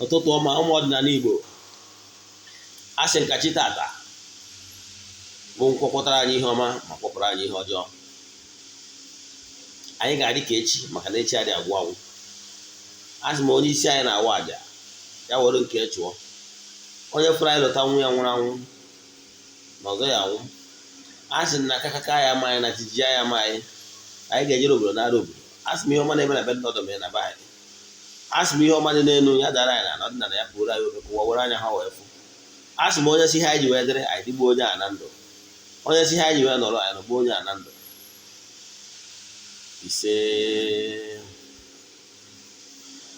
Ụtụtụ ọma, ụmụ ọdịnala Igbo. A sị nka chi tata bụ nkwọ kwọtara anyị ihe ọma ma kwọpụrụ anyị ihe ọjọọ. Anyị ga-adị ka echi, maka na echi adị agwụ agwụ. A sị m onye isi anyị na-awa aja ya were nke chụọ. Onye fụrụ anyị lụta nwa ya nwụrụ anwụ na ọzọ ya anwụ. A sị na akakaka ya ama anyị na jijiji ya ama anyị. Anyị ga-ejere obodo nara obodo. A sị m ihe ọma na-eme na be ndị ọdọ mere na be anyị. A sị m ihe ọma dị n'elu ya dara anyị na ọdịnala ya pụrụ anyị obe ka ụwa were anya ha wee fụ. A sị m onye si ha anyị ji wee dịrị anyị dịgbuo onye a na ndụ. Onye si ha anyị ji wee nọrọ anyị nọgbuo onye a na ndụ. Ise.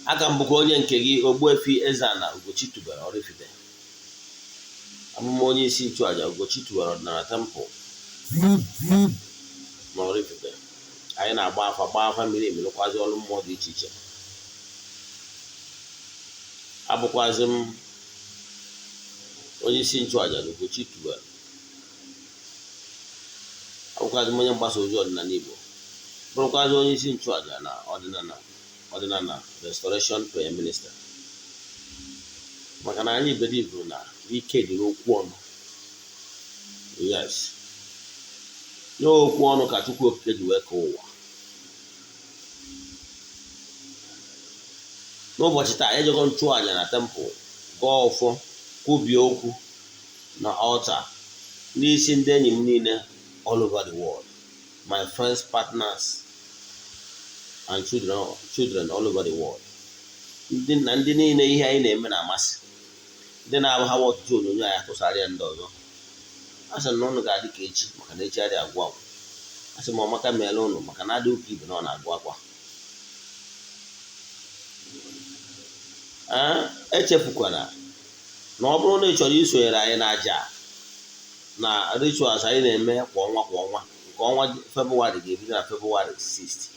Aka m bụkwa onye nke gị, Ogbuefi Eze-Ana Ugochi tubelu Oraifite. Abụ m onye isi nchụaja Ugochi tubelu ọdịnala temple na Oraifite. Anyị na-agba afa, gbaa afa miri emi, rụkwazi ọrụ mmụọ dị iche iche. Abụkwazi m onye isi nchụaja na Ugochi tubelu. Abụkwazi m onye mgbasa ozi ọdịnala Igbo, bụrụkwazi onye isi nchụaja na ọdịnala Restoration Prayer Ministry, maka na anyị believe na ike dị n'okwu ọnụ. Yes, n'okwu ọnụ ka Chukwu Okike ji wee kee ụwa. N'ụbọchị taa, ejego nchụ aja na temple, gọọ ọfọ, kwubie okwu na altar n'isi ndị enyi m niile all over the world, my friends, partners and children all over the world, ndị na ndị niile ihe anyị na-eme na-amasị, ndị na-abụ ha ọtụtụ onyonyo anyị atụsara ya ndị ọzọ. A sị na ụnụ ga-adị ka echi, maka na echi adị agwụ agwụ. A sị m ọmaka meela ụnụ, maka na adị ụka ibe na ọ na-agụ akwa. Echefukwana na ọ bụrụ na ị chọrọ isonyere anyị na aja na rituals anyị na-eme kwa ọnwa kwa ọnwa, nke ọnwa Febụwarị ga-ebido na Febụwarị 6.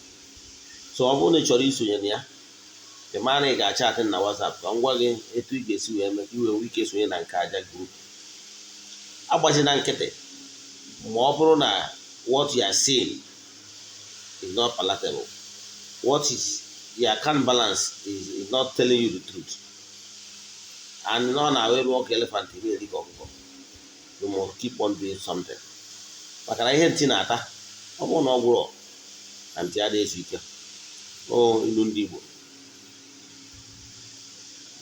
So ọ bụrụ na ị chọrọ isonye na ya, ị mara na ị ga-achatị na WhatsApp ka m gwa gị etu ị ga-esi wee mee ka i wee nwee ike sonye na nke aja group. Agbazina nkịtị ma ọ bụrụ na what you are seeing is not palatable, what is your account balance is not telling you the truth, and nọ na ebe ọka elephant na-eri ka ọkụkọ. You must keep on doing something, maka na ihe ntị na-ata, ọ bụrụ na ọ gwụrụ na ntị adịghị ezu ike. O ilu ndị Igbo.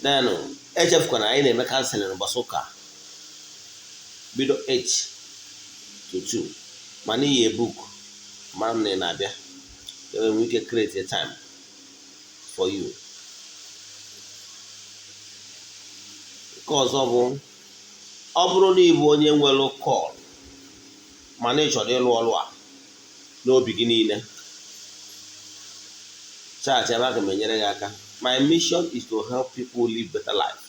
Then echefukwana, anyị na-eme counseling ụbọchị ụka bido 8 to 2, mana iyi book mara na ị na-abịa, enwere ike create a time for you. Nke ọzọ bụ, ọ bụrụ na ị bụ onye nwere call mana ị chọrọ ịlụ ọrụ a n'obi gị niile, chat ebe aga m enyere gị aka. My mission is to help people live better life.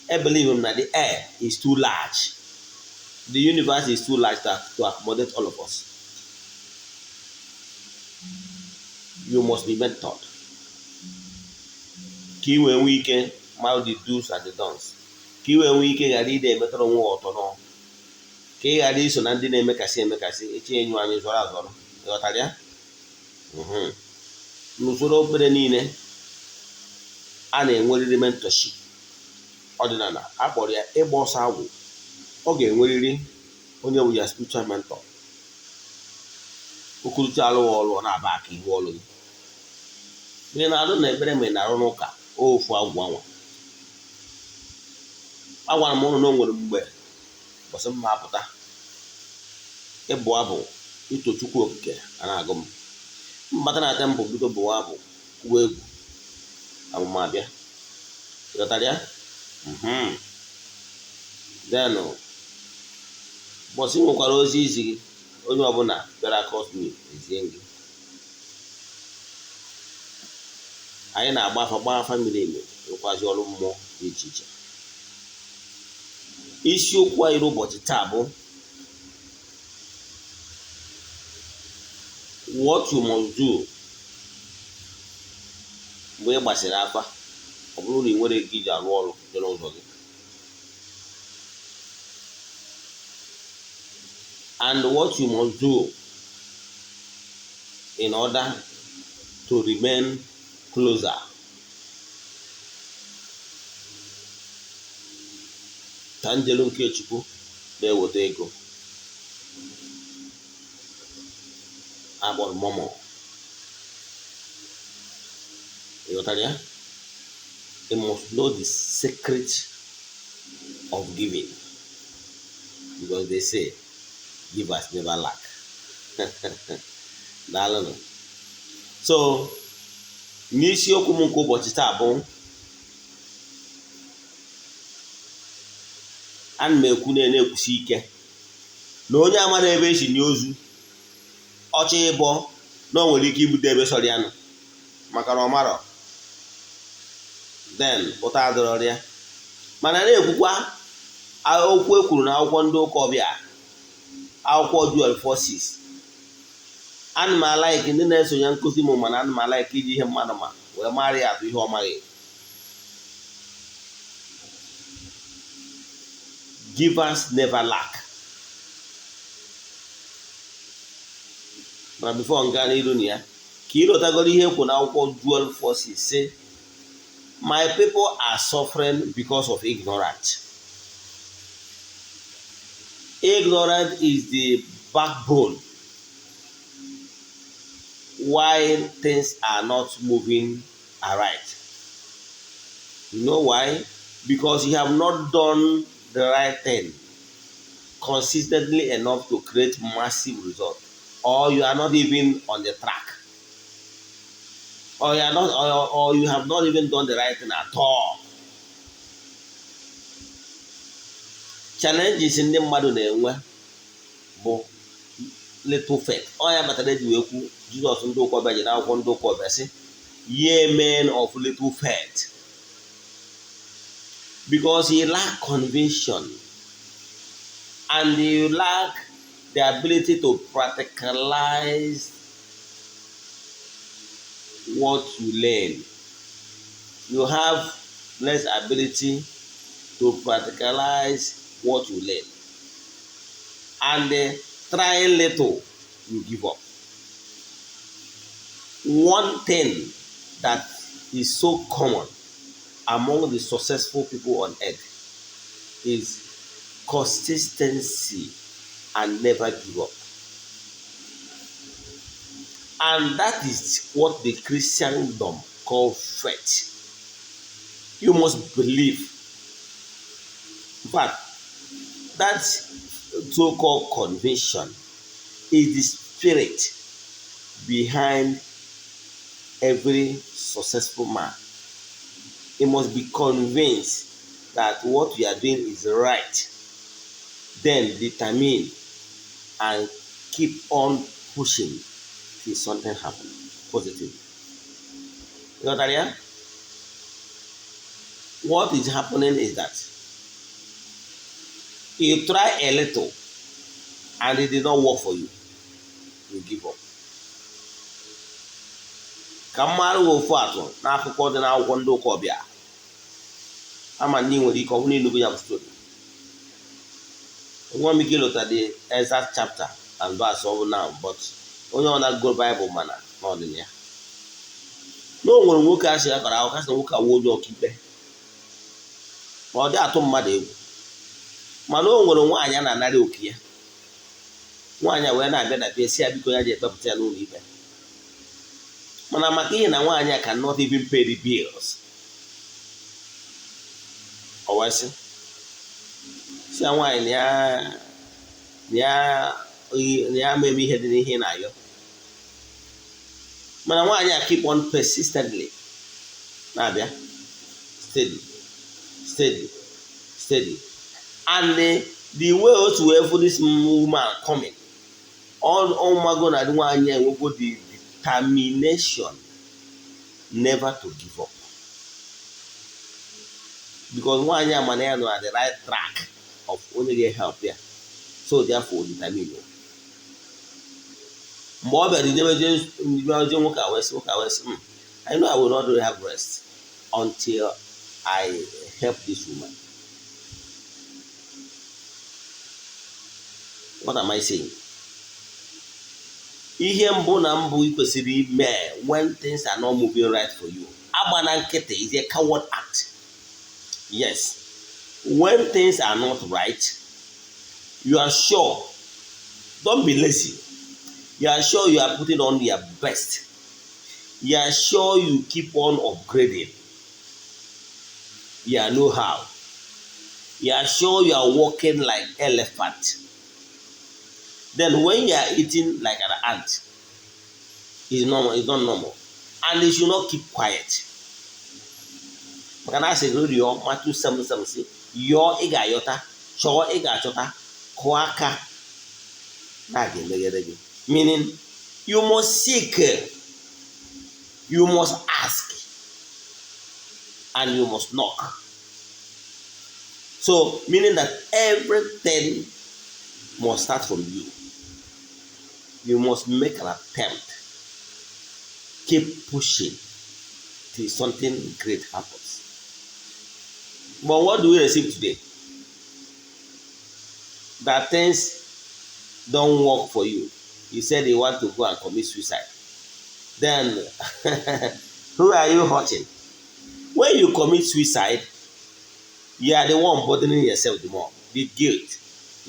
I believe na the air is too large, the universe is too large to accommodate all of us. You must be mentored ka ị wee nwee ike mara the do's and the don'ts, ka ị wee nwee ike ghara ide emetọrọ onwe ọtọ nọ, ka ị ghara iso na ndị na-emekasị emekasị echi enyu anyị zọrọ azọrọ. Ịghọtara ya? N'usoro okpukpere niile, a na-enwerịrị mentorship. Ọdịnala a kpọrọ ya ịgba ọsọ agwụ. Ọ ga-enwerịrị onye bụ ya spiritual mentor. Okwurucha alụghị ọrụ, ọ na-aba aka ihu ọrụ gị. Ma ị na-arụ na ekpere, ma ị na-arụ n'ụka, ofu agwụ anwa. Agwara m ụnụ na o nwere mgbe ụbọchị m apụta ịbụ abụ ito Chukwu Okike a na-agụ m mbata na temple, bido bụwa abụ, kwuwa egwu amụma abịa. Ịghọtara ya? Then ụbọchị nwekwara ozi izi gị, onye ọbụla bịara cosmic ezie gị. Anyị na-agba afa, gbaa afa miri emi, rụkwazi ọrụ mmụọ dị iche iche. Isiokwu anyị n'ụbọchị taa bụ what you must do mgbe ị gbasịrị afa, ọ bụrụ na ị nwere ego iji arụ ọrụ dị n'ụzọ gị, and what you must do in order to remain closer Tanjelu nke Chukwu na-eweta ego akpọrọ mọmọ. Ịghọtara ya? You must know the secret of giving, because they say givers never lack. Daalụnụ. So n'isiokwu m nke ụbọchị taa bụ, ana m ekwu na-ekwusi ike na onye amara ebe esi nye ozu ọchọ ịbọ na o nwere ike ibute ebe sọrọ ya nụ, maka na ọ marọ then ụta adịrọrọ ya. Mana na-ekwukwa okwu e kwuru na akwụkwọ ndị ụka ọbịa, akwụkwọ Joel 4:6. Ana m a-like ndị na-esonye nkụzi m, mana ana m a-like iji ihe mmadụ ma wee mara ya atụ ihe ọ maghị. Givers never lack. Mana before m gaa n'iru na ya, ka ị lọtagoro ihe ekwu na akwụkwọ Joel 4:6 sị, "My people are suffering because of ignorance." Ignorance is the backbone why things are not moving aright. You know why? Because you have not done the right thing consistently enough to create massive result, or you are not even on the track, or you are not or you have not even done the right thing at all. Challenges ndị mmadụ na-enwe bụ little faith. Ọ ya batara eji wee kwu Jizọs ndị ụka ọbịa ji n'akwụkwọ ndị ụka ọbịa sị, "Ye men of little faith," because you lack conviction and you lack the ability to practicalize what you learn. You have less ability to practicalize what you learn, and trying little, you give up. One thing that is so common among the successful people on earth is consistency and never give up. And that is what the Christendom call faith. You must believe. In fact, that so-called conviction is the spirit behind every successful man. You must be convinced that what you are doing is right. Then determine and keep on pushing till something happens positive. You got that, yeah? What is happening is that you try a little and it did not work for you, you give up. Ka m mara ofu atụ n'akụkọ dị n'akwụkwọ ndị ụka ọbịa, ama ndị nwere ike ọ bụrụ ịnụgo ya bụ story. Enweghị m ike ịlụta the exact chapter and verse ọ bụ now, but onye ọ na-agụ Bible mana n'ọdịna ya na o nwere nwoke a sị ya kọrọ akụkọ, sị na nwoke awụ onye ọkaikpe, ma ọ dị atụ mmadụ egwu, mana o nwere nwaanyị a na-anarị oke ya. Nwaanyị a wee na-abịa na bịa si ya biko, ya ji ekpepụta ya n'ụlọ ikpe, mana maka ihe na nwaanyị a cannot even pay the bills, o wee sị si ya nwaanyị na ya ama eme ihe dị n'ihe ị na-ayọ. Mana nwaanyị a keep on persistently na-abịa steady, steady, steady, and the way otu wee fụ this woman coming, ọmago na nwaanyị enwego the determination never to give up, because nwaanyị ama na ya nọ at the right track of onye ga-help ya. So therefore determine. Mgbe ọ bịara idebeje, nwoke a wee sị, nwoke a wee sị, "I know I will not really have rest until I help this woman." What am I saying? Ihe mbụ na mbụ ị kwesịrị ime when things are not moving right for you, agba na nkịtị is a coward act. Yes. When things are not right, you are sure, don't be lazy, you are sure you are putting on your best, you are sure you keep on upgrading your know-how, you are sure you are walking like elephant. Then when you are eating like an ant, it's normal, it's not normal. And you should not keep quiet. Maka na asị gị rịọ, Matthew 7:7 sị yọọ ị ga-ayọta, chọọ ị ga-achọta, kụọ aka na a ga-emeghere gị. Meaning you must seek, you must ask, and you must knock. So meaning that everything must start from you. You must make an attempt, keep pushing till something great happens. But what do we receive today? That things don't work for you. You said you want to go and commit suicide. Then who are you hurting? When you commit suicide, you are the one burdening yourself the more. The guilt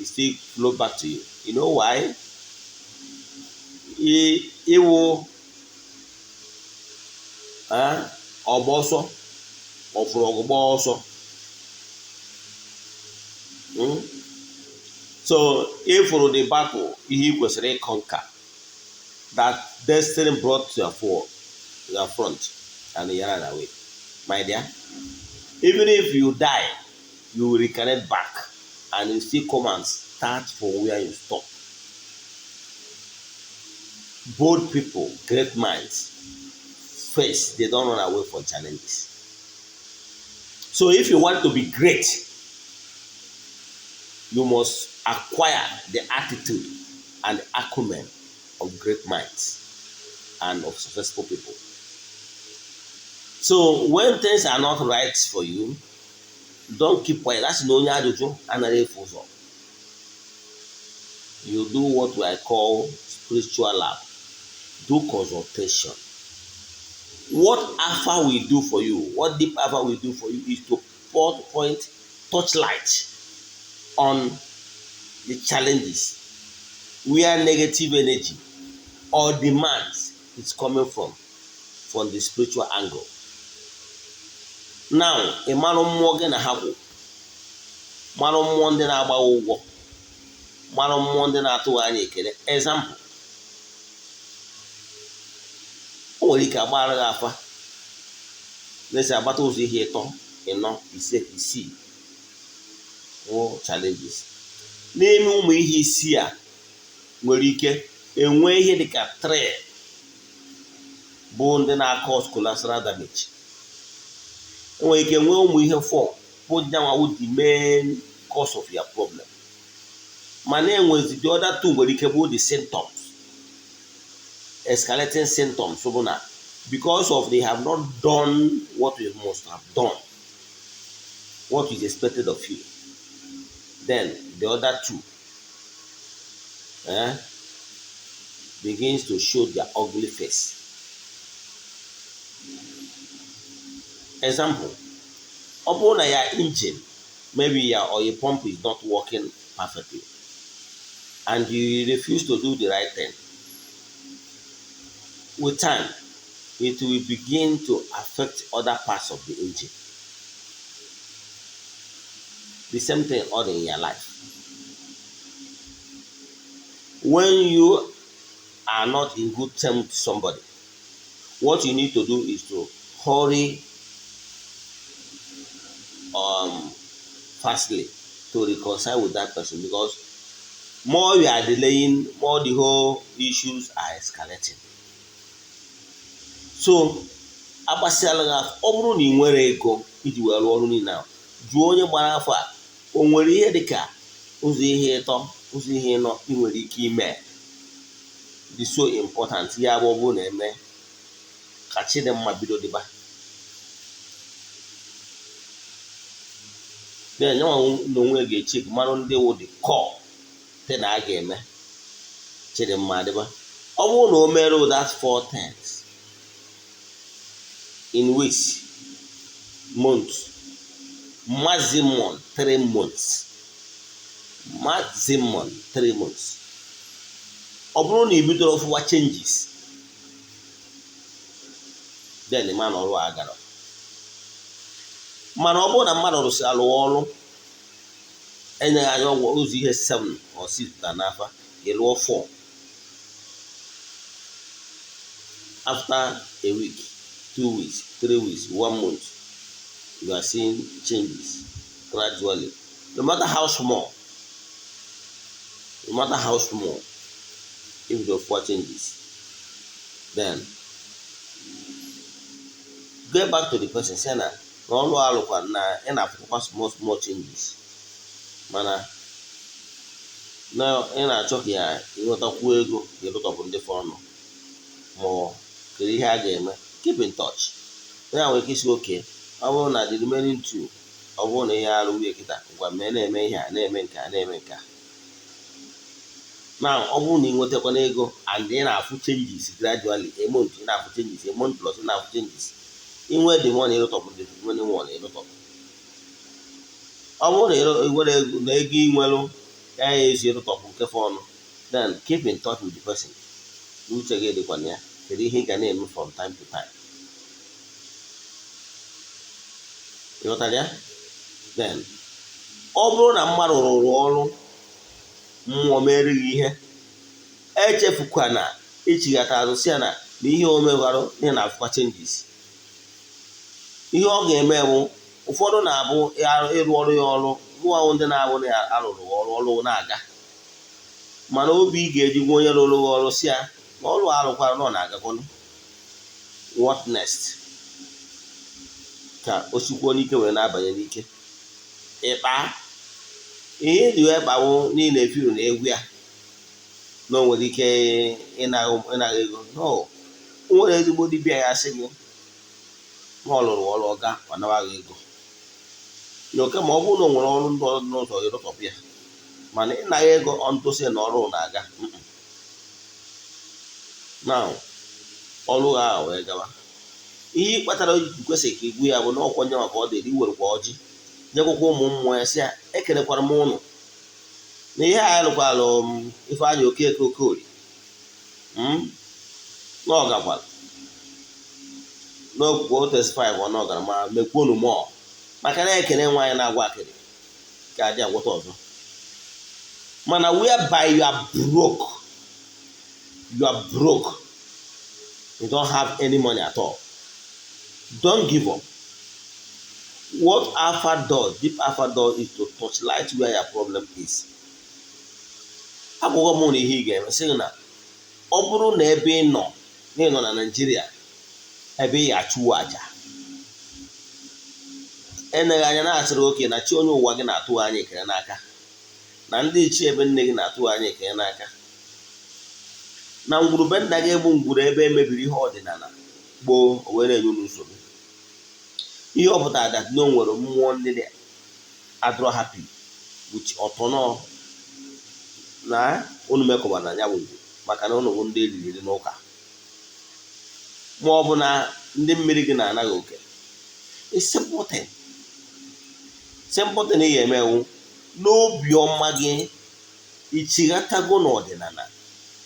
is still flow back to you. You know why? Iwu ọgba ọsọ ọfụrụ ọgụgba ọsọ. So ịfụrụ the battle ihe ị kwesịrị ịconquer that destiny brought to your front and you ran away. My dear, even if you die, you will reconnect back and you still come and start from where you stop. Bold people, great minds, face, they don't run away from challenges. So if you want to be great, you must acquire the attitude and acumen of great minds and of successful people. So when things are not right for you, don't keep quiet. That's na onye ajụjụ anaghị efu ụzọ. You do what I call spiritual lab. Do consultation. What Afa will do for you, what deep Afa will do for you is to point torchlight on the challenges where negative energy or demands is coming from the spiritual angle. Now, ị marụ mmụọ gị na ha kwụ, marụ mmụọ ndị na-agba ụgwọ, marụ mmụọ ndị na-atụghị anya ekele. Example, o nwere ike agbara gị afa na-esi agbata ụzọ ihe ịtọ, ịnọ, ise, isii wụ challenges. N'ime ụmụ ihe isii a nwere ike enwe ihe dịka 3 bụ ndị na-cause collateral damage. Enwere ike nwee ụmụ ihe 4 bụ nyanwa the main cause of your problem, mana enwezi the other two nwere ike bụ the symptoms, escalating symptoms bụ na because of they have not done what you must have done, what is expected of you, then the other two begins to show their ugly face. Example, ọ bụrụ na ya engine, maybe your oil pump is not working perfectly and you refuse to do the right thing, with time it will begin to affect other parts of the engine. The same thing all in your life. When you are not in good terms with somebody, what you need to do is to hurry fastly to reconcile with that person, because more you are delaying, more the whole issues are escalating. So agbasịala gị afọ, ọ bụrụ na ị nwere ego iji wee rụọ ọrụ niile ahụ, jụọ onye gbara afọ a o nwere ihe dịka ụzọ ihe ịtọ, ụzọ ihe ịnọ ị nwere ike ime dị so important, ya bụ ọ bụrụ na eme ka Chidimma bido dịba. Then nyanwa na onwe ga-eche marụ ndị wụ the core thing a ga-eme Chidimma adịba. Ọ bụrụ na o mere that four things in weeks, months, Maximum 3 months, maximum 3 months. Ọ bụrụ na ị bidoro fụwa changes, then ma na ọrụ a gara. Mana ọ bụrụ na mmadụ rụsịrị ọrụ, enyeghị anya ọgwụ ụzọ ihe 7 or 6 pụtara n'afa, ị lụọ 4, after a week, 2 weeks, 3 weeks, one month, you are seeing changes gradually, no matter how small, no matter how small, if the four changes, then get back to the person, say na ọrụ alụkwa na ị na-afụkwa small small changes, mana na ị na-achọ ka ya ịnwetakwuo ego ka ịlụtọpụ ndị fọrọnụ, ma ọ kedu ihe a ga-eme. Keep in touch. Onye a nwere ike isi oke ọ bụrụ na the remaining two, ọ bụrụ na ihe arụ nwunye kịta, ngwa mee, na-eme ihe a, na-eme nke a, na-eme nke a. Na ọ bụrụ na ị nwetakwana ego and ị na-afụ changes gradually, a month ị na-afụ changes, a month plus ị na-afụ changes, inwe the money ịlụtọpụ the remaining one, ịlụtọpụ. Ọ bụrụ na ị nwere ego na ego ị nwelụ ya ya ezi ịlụtọpụ nke fọnụ, then keep in touch with the person. Uche gị dịkwa na ya. Kedu ihe ị ga na-eme from time to time? Ịghọtara ya? Then ọ bụrụ na mmadụ rụrụ ọrụ mmụọ mere gị ihe, echefukwana ichighata azụ si ya na ihe o megwarụ ihe na-afụkwa changes. Ihe ọ ga-eme bụ ụfọdụ na-abụ ịrụ ọrụ ya ọrụ rụọ, ndị na-abụ na arụrụ ọrụ, ọrụ na-aga, mana obi ị ga-eji gwa onye rụrụ gị ọrụ si ya na ọrụ arụkwara na ọ na-agakwanụ, what next? Ka o sikwuo n'ike wee na-abanye n'ike ịkpa ihe iji wee kpawo niile efiru na egwu ya na o nwere ike ịnaghị ego. No, o nwere ezigbo dibịa ya sị gị na ọ lụrụ ọrụ ọga, ọ nawaghị ego na oke. Ma ọ bụrụ na o nwere ọrụ ndị ọzọ n'ụzọ ịrụtọpụ ya, mana ịnaghị ego ọntụsị na ọrụ na-aga na ọrụ ahụ wee gawa. Ihe kpatara o ji kwesịrị ka igwu ya bụ na ọkwa nye maka ọ dịrị iwerekwa ọjị nyekwakwa ụmụ mmụọ ya, sị ya ekelekwara m ụnụ na ihe anyị lụkwalụ m Ifeanyị Okeke Okorie na ọ gakwara n'okwukwe o testify bụ na ọ gara, ma mekwuonu mụọ, maka na ekene nwaanyị na-agwa akịrị ka adị agwọta ọzọ. Mana whereby you are broke, you are broke, you don't have any money at all, don't give up. What Alpha does, deep Alpha does, is to torchlight where your problem is. Akwụkwọ m na ihe ị ga-eme sị na ọ bụrụ na ebe ị nọ na ị nọ na Naịjirịa, ebe ị ga-achụwo àjà, eneghị anya na-asịrị oke na chi onye ụwa gị na-atụ anya ekele n'aka, na ndị ichie ebe nne gị na-atụ anya ekele n'aka, na ngwurube nna gị bụ ngwuru ebe emebiri ihe ọdịnala gboo, o wee na-enye unu nsogbu. Ihe ọ pụtara that na o nwere mmụọ ndị dị adịrọ happy with ọtọnọ na unu mekọba na ya bụ ngwuru, maka na unu bụ ndị eriri eri n'ụka, ma ọ bụ na ndị mmiri gị na-anaghị oke. It's simple thing, simple thing ị ga-emewu n'obi ọma gị, ichighatago n'ọdịnala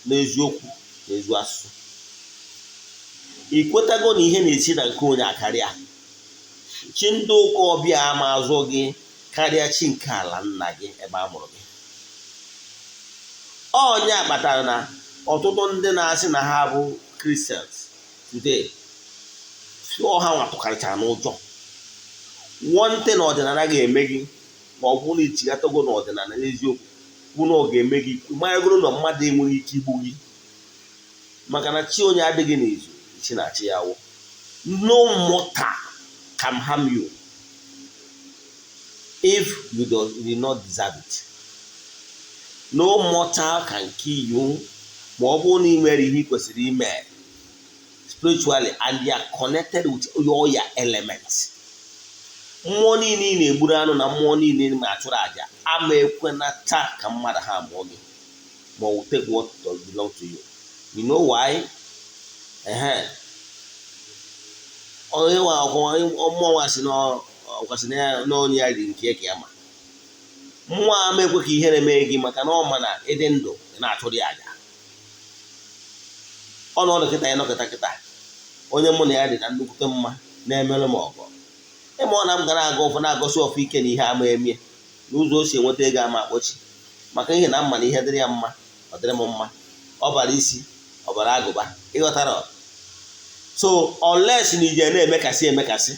n'eziokwu na ezi asụsụ, ikwetago na ihe na-esi na nke onye akarịa chi ndị ụka ọbịa ama azụ gị karịa chi nke ala nna gị ebe a mụrụ gị. Onye kpatara na ọtụtụ ndị na-asị na ha bụ Christians today, ọ ha nwatụkarịchara n'ụjọ. One thing ọdịnala ga-eme gị, ma ọ bụrụ na ichighatago n'ọdịnala n'eziokwu, bụ na ọ ga-eme gị manyegoro na mmadụ enweghị ike igbu gị, maka na chi onye adịghị n'izu chi na-achị ya wụ. No mortal can harm you if you did not deserve it. No mortal can kill you ma ọ bụrụ na ị mere ihe ị kwesịrị ime spiritually and you are connected with all your elements. Mmụọ niile ị na-egburu anụ na mmụọ niile ị na-achụrụ àjà ama ekwenata ka mmadụ ha mụọ gị ma ọ take what does belong to you. You know why? Ehe, onye nwe akwụkwọ mmụọ nwa sị na Ọkwasị na ya na onye ya riri nke ka ya ma mmụọ ama ekwe ka ihere mee gị, maka na ọ ma na ịdị ndụ, ị na-achụrụ ya aja. Ọnọdụ kịta, ịnọkịta kịta, onye mụ na ya dị na nnukwute mma na-emerụ m ọgọ, ịma ọ na m gara aga ụfọdụ na-agọsi ọfụ ike na ihe ama emie n'ụzọ o si enweta ego ama akpọchi, maka ihe na mma na ihe dịrị ya mma, ọ dịrị m mma. Ọ bara isi, ọ bara agụba, ịghọtara? So unless na ije na-emekasị emekasị,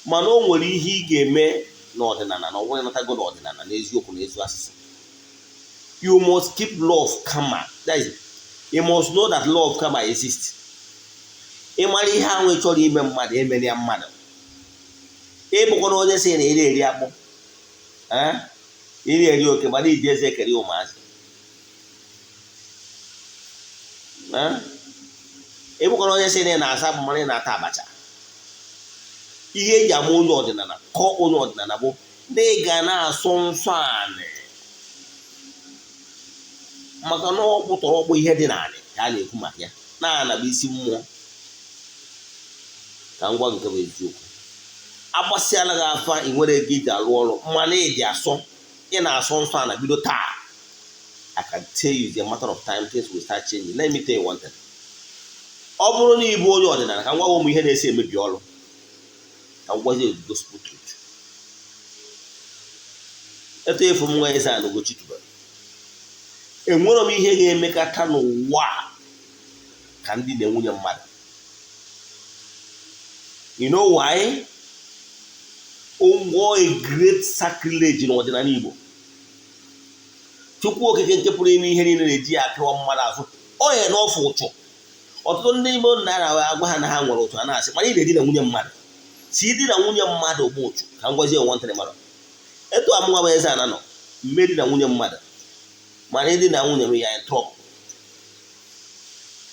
mana o nwere ihe ị ga-eme n'ọdịnala na ọ bụrụ ịnatago n'ọdịnala n'eziokwu na ezi asụsụ. You must keep law of karma. That is, you must know that law of karma exists. Ị mara ihe ahụ ị chọrọ ime mmadụ, emere ya mmadụ. Ịbụkwana onye sị na ị na-eri akpụ, ị na-eri oke, mana iji eze ekere ụmụazị. Ịbụkwana onye sị na ị na-asa akpụ, mana ị na-ata abacha. Ihe eji ama onye ọdịnala, kọọ onye ọdịnala, bụ na ị ga na-asọ nsọ anị, maka na ọkpụ tọrọ ọkpụ. Ihe dị n'anị ka a na-ekwu maka ya, na-ana bụ isi mmụọ. Ka m gwa nke bụ eziokwu, agbasịala gị afa, ị nwere ego iji arụ ọrụ, mana ị dị asọ, ị na-asọ nsọ ana, bido taa, I can tell you, it's a matter of time, things will start changing. Let me tell you one thing. Ọ bụrụ na ị bụ onye ọdịnala, ka m gwa ụmụ ihe na-esi emebi ọrụ, ka m gwazie gospel truth. Etu efu m nwa eze a n'Ugochi tubelu, enwere m ihe ga-emekata n'ụwa ka ndị na-enwunye mmadụ. You know why? Ụgwọ a great sacrilege n'ọdịnala Igbo. Chukwu Okike nke pụrụ ime ihe niile na-eji ya apịwa mmadụ azụ onye n'ọfụ ụchụ. Ọtụtụ ndị Igbo nna na-agwa ha na ha nwere ụchụ, a na-asị, mana ị na-edina nwunye mmadụ, si idina nwunye mmadụ bụ ụchụ. Ka m gwazie nwa ntịrị mmadụ, etu amụnwa bụ eze ana nọ mmeri na nwunye mmadụ, mana ịdị na nwunye m ya in trouble.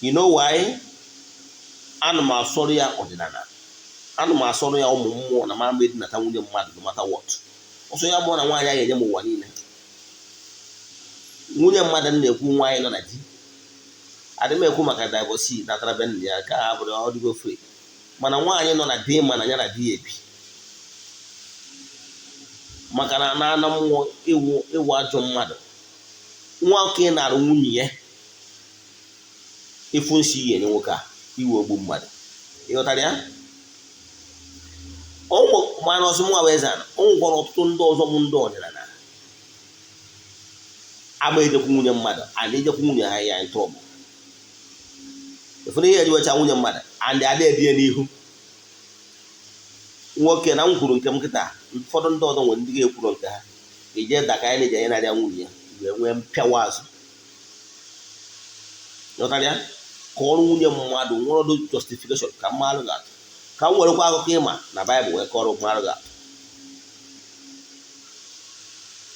You know why? Ana m asọrọ ya ọdịnala, ana m asọrọ ya ụmụ mmụọ na ma edinata nwunye mmadụ, no matter what. Ọsọ ya mụọ na nwaanyị a ga-enye m ụwa niile. Nwunye mmadụ na-ekwu, nwaanyị nọ na di, adị m ekwu maka divorce natara be nna ya ka ha bụrụ ọ dịgo free, mana nwaanyị nọ na di, mana ya na di ya ebi, maka na na-ana mmụọ ịwụ ịwụ ajọ mmadụ. Nwoke na-arụ nwunye ya, ịfụ nsị ihe nye nwoke a, iwe ogbu mmadụ. Ịghọtara ya? Mana ọsọ nwa bụ eze, o nwekwara ọtụtụ ndị ọzọ bụ ndị ọdịnala agba ejekwu nwunye mmadụ, and ejekwu nwunye ha ya ntọbụ. Ụfọdụ ihe ejiwecha nwunye mmadụ and ada ebie n'ihu nwoke na m kwuru nke m kịta. Ụfọdụ ndị ọzọ nwere ndị ga-ekwuro nke ha ije daka ya na-eji anya narịa nwunye ya wee nwee mpịawa azụ. Ghọtara ya? Ka ọrụ nwunye mmadụ nwere ọdụ justification. Ka mmadụ ga-atụ, ka m werekwa akụkọ ịma na Baịbụl wee kọrọ mmadụ ga-atụ.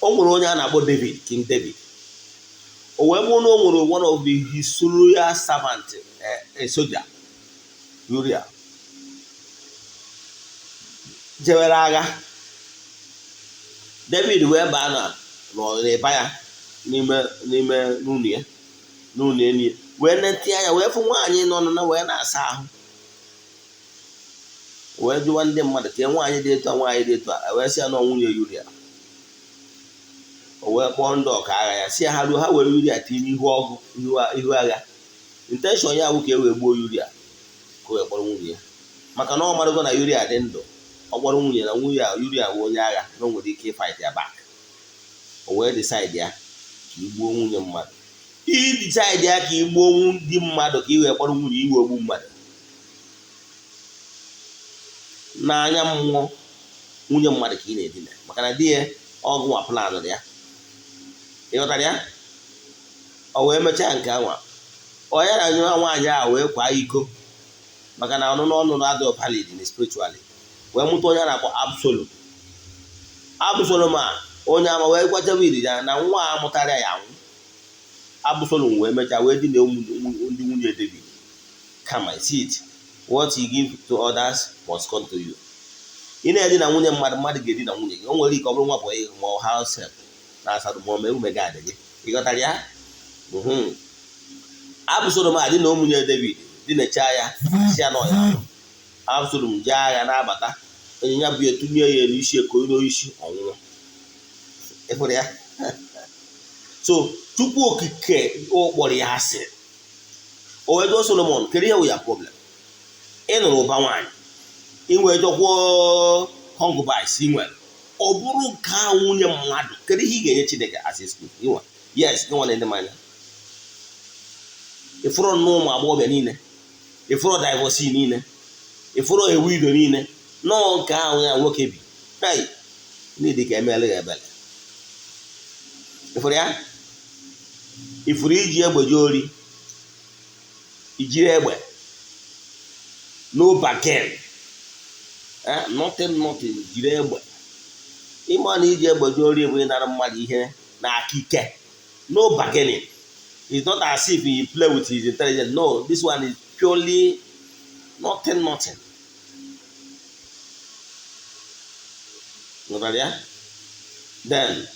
O nwere onye a na-akpọ David, King David. O wee bụrụ na o nwere one of his loyal servant, a soldier, Uriah, jewere agha. David wee baa na n'ịba ya n'ime n'ụlọ ya, n'ụlọ elu ya, wee nete anya, wee fụ nwaanyị nọ na wee na-asa ahụ, wee jụwa ndị mmadụ ka nwaanyị dị etu a, nwaanyị dị etu a. Wee sị ya na nwunye Uriah. O wee kpọọ ndị ọka agha ya, si ha ruo, ha were Uriah tinye n'ihu ọgụ, ihu agha. Intention ya bụ ka e wee gbuo Uriah, ka o wee kpọrọ nwunye ya, maka na ọ marago na Uriah dị ndụ, ọ kpọrọ nwunye na nwunye Uriah bụ onye agha, na o nwere ike ịfight ya back. O wee decide ya ka igbuo nwunye mmadụ. I decide ya ka igbuo ndị mmadụ ka ị wee kpọrọ nwunye, iwe ogbu mmadụ n'anya mmụọ. Nwunye mmadụ ka ị na-edina, maka na di ya ọgụ nwa plan ya. Ịghọtara ya? O wee mechaa nke anwa, onye na nwa nwaanyị a wee kwaa iko, maka na ọnụnụ ọnụnụ adịghị valid in spiritually, wee mụta onye a na-akpọ Absalom. Absalom a, onye ama wee gwa David ya na nwa a mụtara ya anwụ. Absalom wee mechaa wee dina ndị nwunye David. Kama see it, what you give to others must come to you. Ị na-edina nwunye mmadụ, mmadụ ga-edina nwunye gị. O nwere ike ọ bụrụ nwa bụ ma ọ house help na-asadụ ma ọ mee ume gị adị gị. Ịghọtara ya? Absalom adị na ụmụnye David dinacha ya, si ya n'ọya. Absalom jee agha na-abata. Ịnyịnya bụ etunye ya elu, isi eko n'isi, ọnwụọ. Ịhụrụ ya? So Chukwu Okike kpọrọ ya asị. O wee jụọ Solomon, kedu ihe wụ ya problem? Ị nụrụ ụba nwaanyị, inwe jọkwuo concubines ị nwere, ọ bụrụ nke a nwunye mmadụ, kedu ihe ị ga-enye Chineke as excuse? Inwe, yes, gị nwa na-ede m anya, ịfụrụ nnọọ ụmụ agbọghọbịa niile, ịfụrụ divorce niile, ịfụrụ ewu ido niile, nọọ nke ahụ ya nwoke bi. Hey, ndị ka emeela ya ebere. Ịfụrụ ya? Ifuru iji egbe je ori, ijiri egbe, no bargain, nothing, nothing, jiri egbe. Ịma na iji egbe je ori bụ ịnara mmadụ ihe n'aka ike, no bargaining. It's not as if you play with his intelligence. No, this one is purely nothing, nothing. Nghọtara ya? Then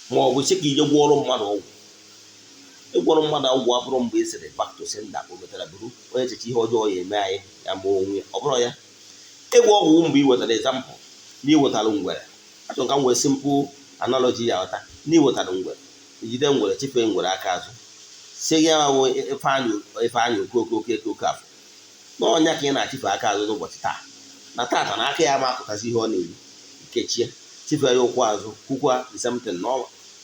ma ọ bụ sị ka ije gwọrọ mmadụ ọgwụ. Ịgwọrọ mmadụ ọgwụ abụrụ mgbe ị sịrị back to sender, o metara buru onye echiche ihe ọjọọ ya eme anyị ya ma onwe ya. Ọ bụrụ ya ịgwọ ọgwụ, mgbe ị wetara example na ị wetara ngwere, achọrọ ka m wee simple analogy ya ghọta, na ị wetara ngwere, ijide ngwere, chifee ngwere aka azụ, si gị ya bụ Ifeanyị, Ifeanyị Okooko Okeke Okafọ, n'ọnya ka ị na-achịfe aka azụ n'ụbọchị taa na tata na aka ya ma apụtazi ihe ọ na-eri, kechie, chifee ya ụkwụ azụ, kwukwa the same thing na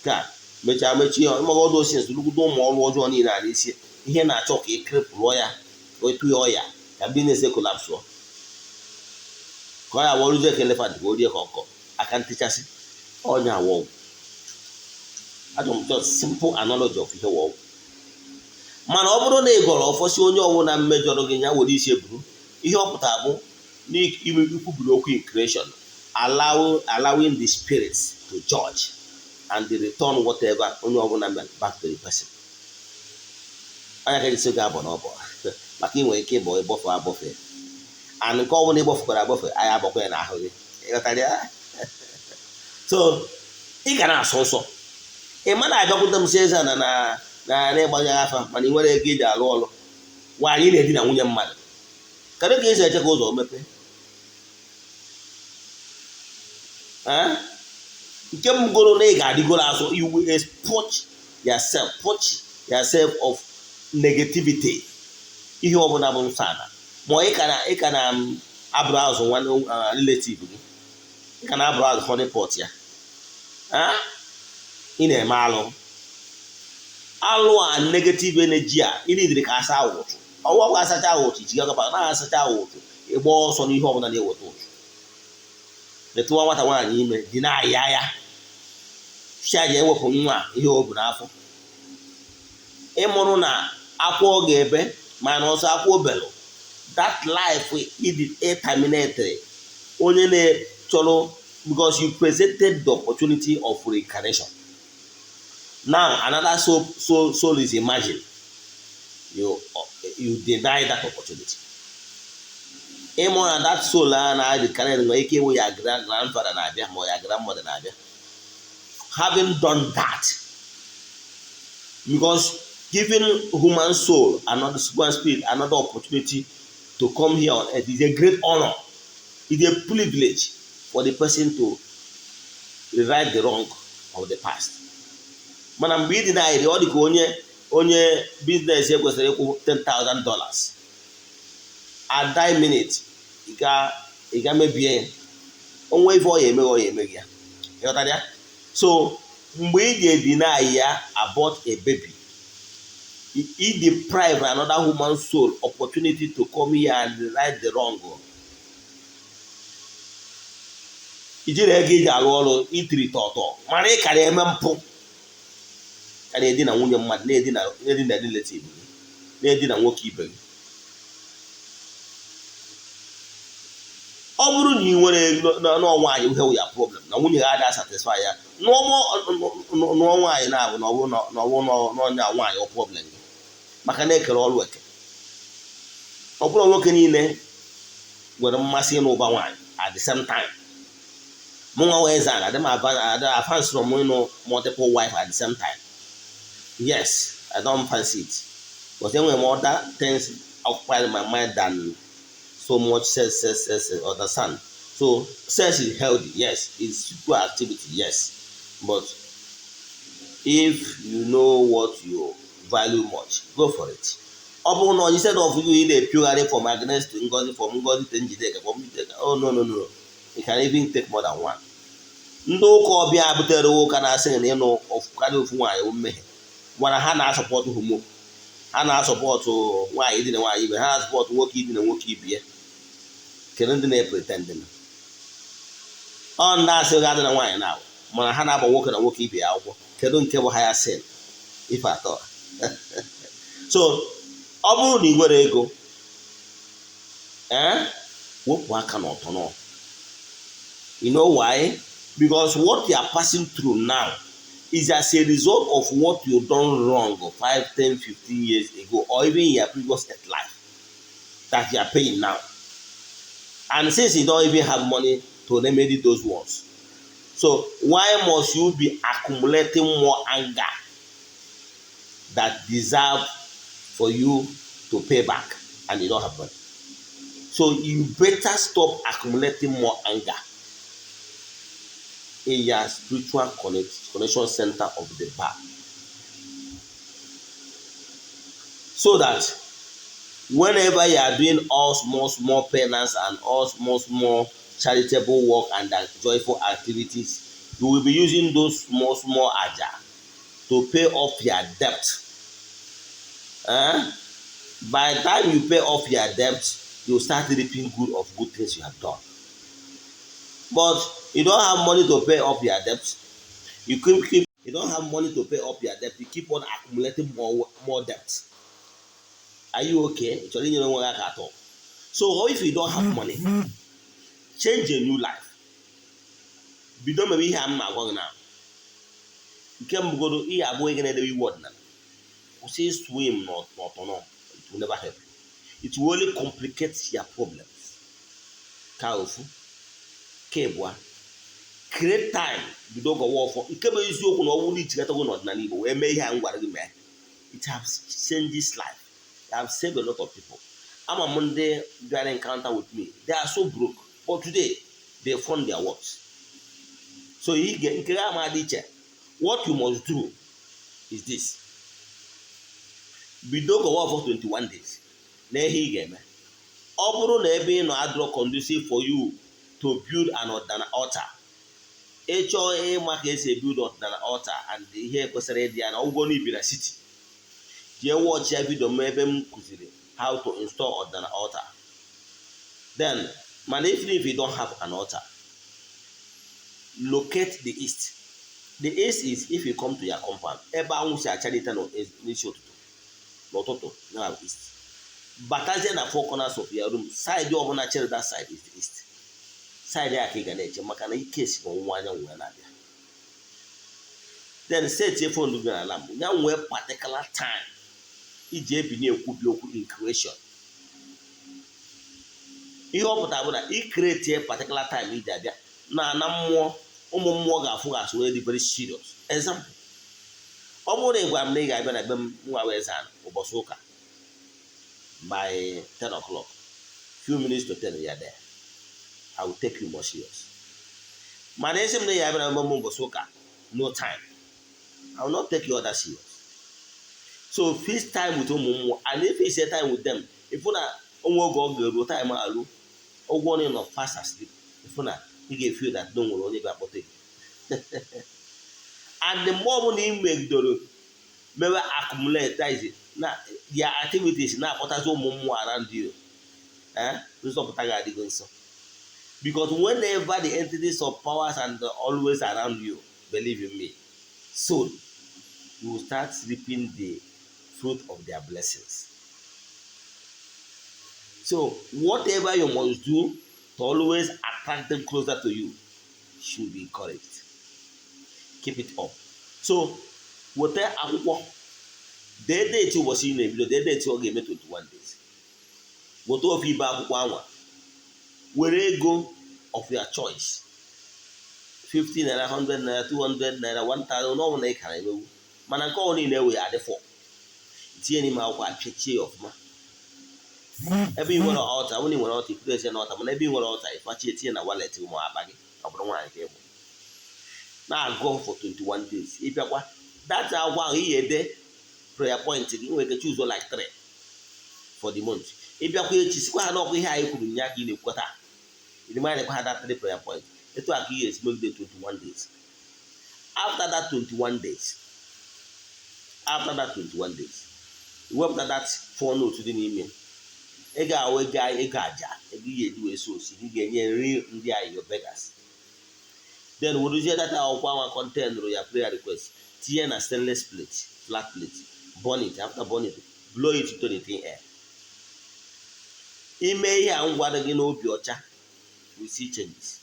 ka mechaa mechie ya ịmaga ọdụ osi nsogbu ụmụ ọrụ ọjọọ niile a n'isi ihe na-achọ ka ị cripple ya, etu ya ọya ka business collapse, ka ọ ya wọrụzie ka elephant ka o rie ka ọkọ aka ntịchasị ọnya awọ ọgwụ. Achọrọ m just simple analogy of ihe ọgwụ. Mana ọ bụrụ na ị gọrọ ọfọsi onye ọbụla mmejọrọ gị, ya were isi eburu, ihe ọ pụtara bụ n'ime ikwubiri okwu in creation, allowing the spirits to judge and the return whatever onye ọbụla mere back to the person. Anya ka ejisi gị abọ n'ọbọ, maka ị nwere ike ịbọ ịbọfe abọfe, and nke ọbụla ịgbọfekwara agbọfe, anyị abọkwa ya n'ahụ gị. Ịghọtara ya? So ị ga na-asọ nsọ. Ị ma na-abịakwute m si eze na na na ịgbanye afa, mana ị nwere ego iji alụ ọrụ, nwaanyị na-edina nwunye mmadụ, kedu ka esi eche ka ụzọ mepee? Nke m goro na ị ga-adịgoro azụ, you will expose yourself, purge yourself of negativity, ihe ọbụla bụ nsọ ala. Ma ị ka na abụrụ azụ nwanne relative gị, ị ka na abụrụ azụ honey pot ya, ị na-eme alụ alụ a, negative energy a ị nidiri ka asa ụtụ ọnwa ọgwụ, asacha ahụ ụtụ ichi gagaba na-asacha ahụ ụtụ, ịgba ọsọ n'ihe ọbụla na-eweta ụtụ. Metụwa nwata nwaanyị ime dị na-aya ya chaji ewepụ nwa ihe o bu n'afọ, ịmụrụ na akwa ọ ga-ebe, mana ọsọ akwa obelu, that life terminated onye na-chọrọ, because you presented the opportunity of reincarnation. Now another soul is emerging, you deny that opportunity. Ịmụ na that soul a na-reincarnate nwere ike ịwụ ya grandfather na-abịa, ma ya grandmother na-abịa. Having done that, because giving human soul another human spirit another opportunity to come here on earth is a great honor, it's a privilege for the person to rewrite the wrong of the past. Mana mgbe ị dị na ọ dị ka onye business ekwesịrị ịkwụ $10,000 at that minute, ị ga mebie ya, onwe ife ọ ya emeghe, ọ ya emeghe ya. Ịghọtara ya? So mgbe ị ga-edeny ya abort a baby, ị deprive another human soul opportunity to come here and right the wrong. Ijiri ego iji alụ ọrụ itiri tọtọ, mana ị kara eme mpụ, ka na-edina nwunye mmadụ, na-edina relative gị, na-edina nwoke ibe gị. Ọ bụrụ na ị nwere nụọ nwaanyị, ihe wụ ya problem na nwunye gị adịghị satisfy ya, nụọ nwaanyị na-abụ na ọ bụrụ na ọ bụrụ na ọnya nwaanyị ọ problem gị, maka na ekere ọrụ eke. Ọ bụrụ nwoke niile nwere mmasị ịnụ ụba nwaanyị at the same time. Mụ nwa wee zaa adị m afansịrọ m ịnụ multiple wife at the same time. Yes, I don't fancy it, but enwere m other things occupy my mind than so much sex, sex, sex, understand? So sex is healthy, yes. It's good activity, yes. But if you know what you value much, go for it. Ọ bụrụ na instead of you ị na-epiogharị from Agnes to Ngozi, from Ngozi to Njideka, from Njideka, oh, no, you can even take more than one. Ndị ụka ọbịa butere ụka na-asị na ịnụ karịa ofu nwaanyị bụ mmehie, mana ha na-asupport homo, ha na-asupport nwaanyị idina nwaanyị ibe ha, na-asupport nwoke idina nwoke ibe ya. Kedu ndị na-epretend ọ ndị asị ga adị na nwaanyị na mana ha na-agba nwoke na nwoke ibe ya akwụkwọ? Kedu nke bụ higher sin, if at all? So ọ bụrụ na ị nwere ego, ee, wepụ aka n'ọtọnọ. You know why? Because what you are passing through now is as a result of what you done wrong 5, 10, 15 years ago or even in your previous life that you are paying now. And since you don't even have money to remedy those ones, so why must you be accumulating more anger that deserve for you to pay back, and you don't have money? So you better stop accumulating more anger in your spiritual connection center of the bar, so that whenever you are doing all small small penance and all small small charitable work and joyful activities, you will be using those small small aja to pay off your debt. Eh? By the time you pay off your debt, you start reaping good of good things you have done. But you don't have money to pay off your debt, you keep, you don't have money to pay off your debt, you keep on accumulating more debt. Are you okay? Ị chọrọ inyere onwe gị aka atọ. So if you don't have money, change a new life. Bido mebe ihe a m na-agwa gị na nke mbụgodo. Ihe abụghị gị na-edebe iwu ọdịnala. Kwụsị swim n'ọtọnọ. It will never help you. It will only complicate your problems. Ka ofu ka ịbụa, create time, bido gọwa ọfọ. Nke bụ eziokwu na ọ bụrụ na ichikọtago n'ọdịnala Igbo wee mee ihe a m gwara gị mee, it has changed this life. It have saved a lot of people. Ama m ndị bịara encounter with me, they are so broke, but today they fund their works. So ihe nke ha ama dị iche. What you must do is this: bido gọwa ọfọ 21 days. Na ihe ị ga-eme, ọ bụrụ na ebe ị nọ adịrọ conducive for you to build an ọdịnala altar, ịchọọ ịma ka esi ebuild ọdịnala altar and ihe kwesịrị ịdị ya na ọgwụgwọ n'ibi na city, jee watch ya video m ebe m kụziri how to install ọdịnala altar. Then, mana if you don't have an altar, locate the east. The east is, if you come to your compound, ebe anwụ si achalite n'isi ụtụtụ, n'ụtụtụ na east, batazie na four corners of your room, side ọbụla chere, that side is the east side ya ka ị ga na-eche, maka na ike si n'ọwụwa anyanwụ ya na-abịa. Then setie phone gị na alarm ya, nwee particular time iji ebinye ekwubi okwu in creation. Ihe ọ pụtara bụ na ị create particular time iji abịa na ana mmụọ, ụmụ mmụọ ga-afụ gasị wee dị very serious. Example, ọ bụrụ na ị gwara m na ị ga-abịa na be m nwa wee zaa ụbọchị ụka by 10 o'clock, few minutes to 10 you are there, I will take you more serious. Mana esi m na ya abịa na be m ụbọchị ụka no time, I will not take you other serious. So fix time with ụmụ mmụọ, and if you set time with them, ịfụ na onwe oge ọ ga-eruo, time alụ ụgwọ na nọ fast asleep, ịfụ na ị ga-efeel that no nwere onye bịa kpọta gị. And mgbe ọbụla ị megidoro mewe accumulate, that is, na their activities na-akpọtazi ụmụ mmụọ around you, eh, nzọpụta gị adịgo nso, because whenever the entities of powers and always around you, believe in me, soon you will start reaping the fruit of their blessings. So whatever you must do to always attract them closer to you should be encouraged. Keep it up. So weta akwụkwọ, dee date ụbọchị ị na-ebido, dee date ọ ga-eme 21 days. Weta ofe ibe akwụkwọ anwa, were ego of your choice, 50 naira, 100 naira, 200 naira, 1000 n'ọbụ na ị kara emewu, mana nke ọ niile ewe ya adị fọ, tinye n'ime akwụkwọ, apịachie ya ọfụma. Ebe ị nwere altar, ọ bụrụ na ị nwere altar, ikwuru na altar. Mana ebe ị nwere altar, ịfachi etinye na wallet ma akpa gị. Ọ bụrụ nwaanyị ka ị bụ, na-agụ for 21 days. Ịbịakwa data akwụkwọ ahụ, iyi ede prayer point gị. Nwere ike choose like three for the month. Ịbịakwa echi, sikwa ha n'ọkwa ihe anyị kwuru nya ka ị na-ekwukọta, ịdịmanya ha that three prayer point. Etu a ka ị ga-esi megide 21 days. After that 21 days, after that 21 days, iwepụta that four note dị n'ime. Ị ga-ahụ ego, ego aja, ego ihe eji wee so osi ị ga-enye nri ndị anyị, your beggars. Then werezie data akwụkwọ ahụ contain ya prayer request, tinye na stainless plate, flat plate, burn it. After burn it, blow it into the thin air. Ime ihe a ngwa gị n'obi ọcha, we see changes.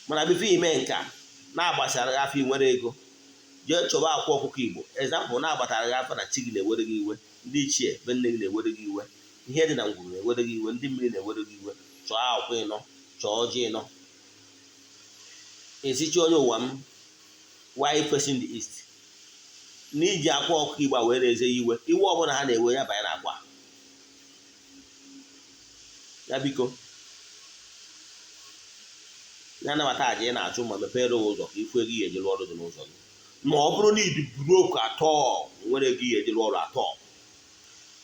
Mana before ime nke a, na-agbasara gị afọ, nwere ego, jee chọba akwa ọkụkọ Igbo. Example, na-agbatara gị afọ na chi gị na-ewere gị iwe, ndị ichie be nne gị na-ewere gị iwe, ihe dị na ngwuru na-ewere gị iwe, ndị mmiri na-ewere gị iwe, chọọ akwa ịnọ, chọọ ọjị ịnọ, esichi onye ụwa m why facing the east, n'iji akwa ọkụkọ Igbo a wee na-eze ya iwe. Iwe ọbụla ha na-ewe ya banye na akwa ya. Biko, ya anabata aja ị na-achụ ma mepere ụzọ ka ifu ego ihe eji rụọ ọrụ dị n'ụzọ gị. Ma ọ bụrụ na ịdị broke atọ, nwere ego ihe eji rụọ ọrụ atọ,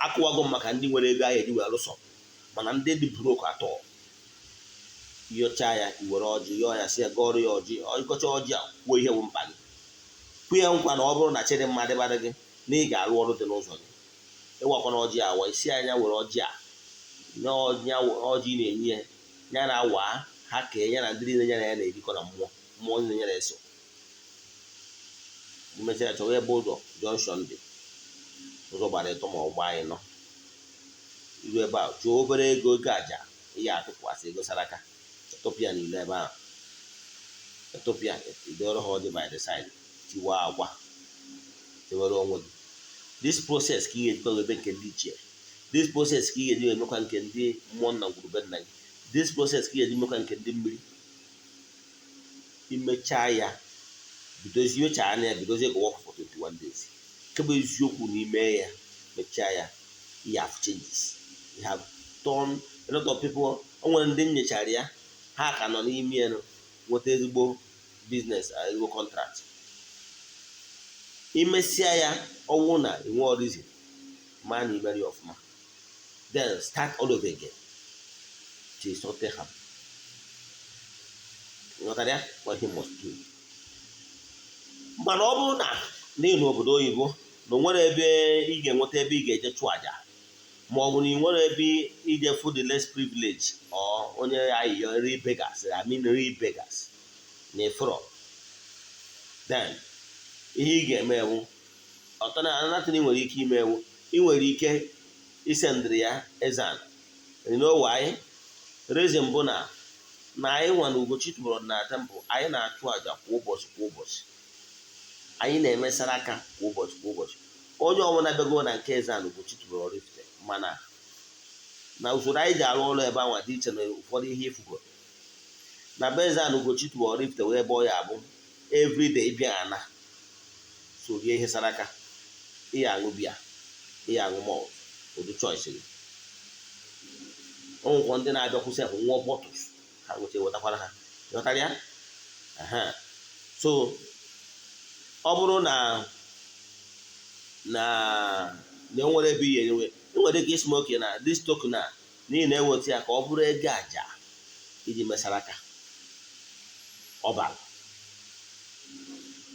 akụwago m maka ndị nwere ego ahụ eji wee lụsọ. Mana ndị dị broke atọ, yọchaa ya, iwere ọjị yọọ ya, si ya gọọrọ ya ọjị. Ịgọcha ọjị a, kwuo ihe bụ mkpa gị, kwue nkwa na ọ bụrụ na Chidimma dịbara gị, na ị ga-arụ ọrụ dị n'ụzọ gị. Ịwakwana ọjị awa isi anya, were ọjị a nye ọjị na-enye ya, ya na awa ha kee ya na ndị niile ya na ya na-erikọ na mmụọ, mmụọ niile ya na-eso. Imechara, chọwa ebe ụzọ junction dị, ụzọ gbara ịtọ ma ọ gbaa ịnọ. Iru ebe a, chụọ obere ego, ego aja ihe atụpụasị, ego saraka, tụpụ ya niile ebe ahụ, tụpụ ya, idoro ha ọjị by the side, tiwa akwa, tiwere onwe gị. This process ka ị ga-ejikwa ebe nke ndị ichie. This process ka ị ga-eji emekwa nke ndị mmụọ nna ngwurube nna gị. This process ka ị ga-eji mekwa nke ndị mmiri. Imechaa ya, bidozie imechaa anya ya, bidozie ka work for 21 days. Nke bụ eziokwu, n'ime ya mechaa ya, you have changes. You have done a lot of people. O nwere ndị nyechara ya, ha ka nọ n'ime ya, nweta ezigbo business, ezigbo contract. Imesịa ya, ọnwụ na enwe reason ma na imere ya ọfụma, then start all over again till something happen. Nghọtara ya? What he must do. Mana ọ bụrụ na n'ihi n'obodo oyibo, na o nwere ebe ị ga-enweta ebe ị ga-eje chụọ àjà, ma ọ bụ na ị nwere ebe ije fụ the less privilege or onye ayịyọ, real beggars, I mean real beggars, na ịfụrọ, then ihe ị ga-eme ewu ọtọ na ị nwere ike ime ewu, ị nwere ike isendịrị ya ezan. You know why? Reason bụ na anyị nwa na Ugochi tụbọrọ na temple, anyị na-achụ àjà kwa ụbọchị kwa ụbọchị. Anyị na-emesara aka kwa ụbọchị kwa ụbọchị. Onye ọbụla bịago na nke Eze-Ana Ugochi tụbọrọ Oraifite, mana na usoro anyị ji arụ ọrụ ebe ahụ dị iche na ụfọdụ ihe ifugo na be Eze-Ana Ugochi tụbọrọ Oraifite, wee ebe ọ ya abụ everyday ịbịa ana so rie ihe saraka, ihe aṅụ biya, ihe aṅụ malt, ụdị choice gị. O nwekwa ndị na-abịakwụsị ahụ nwụọ bottles ha nweta, wetakwara ha. Ghọtara ya? So ọ bụrụ na enwere ebe ihe enwe, enwere ike isi oke na this token a n'ihi na eweta ya ka ọ bụrụ ego aja iji mesara aka ọ bara,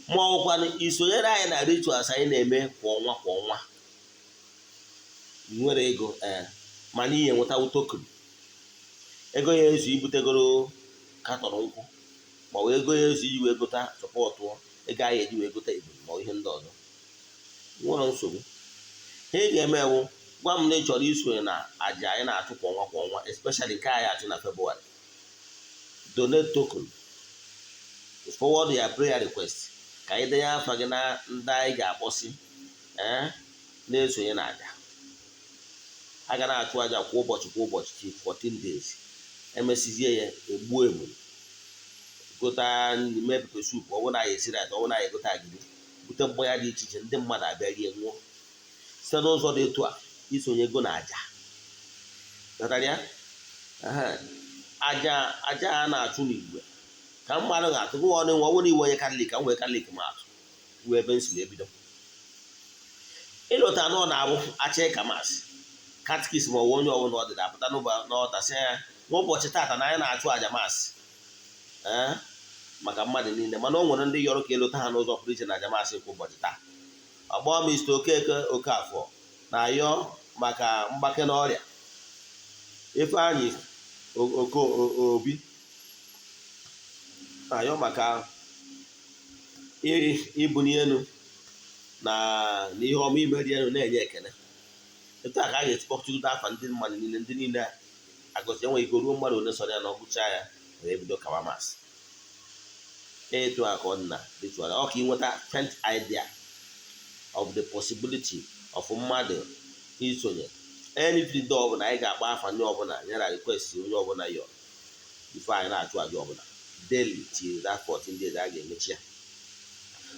ma ọ bụkwanụ isonyere anyị na rituals anyị na-eme kwa ọnwa kwa ọnwa. Nwere ego, ee, mana ihe enwetawu token, ego ya ezu ibutegoro carton nkwụ, ma ọ bụ ego ya ezu iji wee gota support, ego anyị eji wee gota ebulu ma ihe ndị ọzọ. Nwere nsogbu, ihe ị ga-eme ewu, gwa m na ị chọrọ isonye na aja anyị na-achụ kwa ọnwa kwa ọnwa, especially nke anyị achụ na February. Donate token, forward your prayer request, ka anyị denye afa gị na ndị anyị ga-akpọsị, ee, na-esonye na aja a ga na-achụ aja kwa ụbọchị kwa ụbọchị till 14 days. Emesizie ya, egbuo egbu, gota mee pepper soup. Ọ bụrụ na anyị esiri ata, ọ bụrụ na anyị egota agidi, bute mmanya dị iche iche, ndị mmadụ abịa rie, ṅụọ. Site n'ụzọ dị etu a, isonye go na aja. Ghọtara ya? Aja a na-achụ n'igwe ka mmadụ ga-atụ gị ọnụ nwe. Ọ bụrụ iwe onye Katọlik, ka m wee Katọlik ma atụ wee ebe nsi wee bido ịlụta na ọ na-abụ achị ka Mass, catechist ma ọ bụ onye ọbụla ọdịda apụta n'ọta sị ya, n'ụbọchị taata na anyị na-achụ àjà Mass ee maka mmadụ niile, mana o nwere ndị yọrọ ka elota ha n'ụzọ pụrụ iche na àjà Mass nke ụbọchị taa. Ọgbọ Mr. Okeke Okafọ na-ayọ maka mgbake n'ọrịa, Ifeanyị Obi na-ayọ maka ibuli elu na ihe ọma imeri elu, na-enye ekele. Etu a ka a ga-esi kpọtụgodo afa ndị mmadụ niile, ndị niile agọzi, enweghị ike ruo mmadụ ole sọrọ ya na ọgụcha ya wee bido kawa Mass. Etu a ka ọ dị na ritual. Ọ ka ịnweta faint idea of the possibility of mmadụ isonye any video ọbụla anyị ga-akpọ afa ndị ọbụla nyere request, onye ọbụla yọrọ before anyị na-achụ aja ọbụla daily till that 14 days a ga-emechi ya.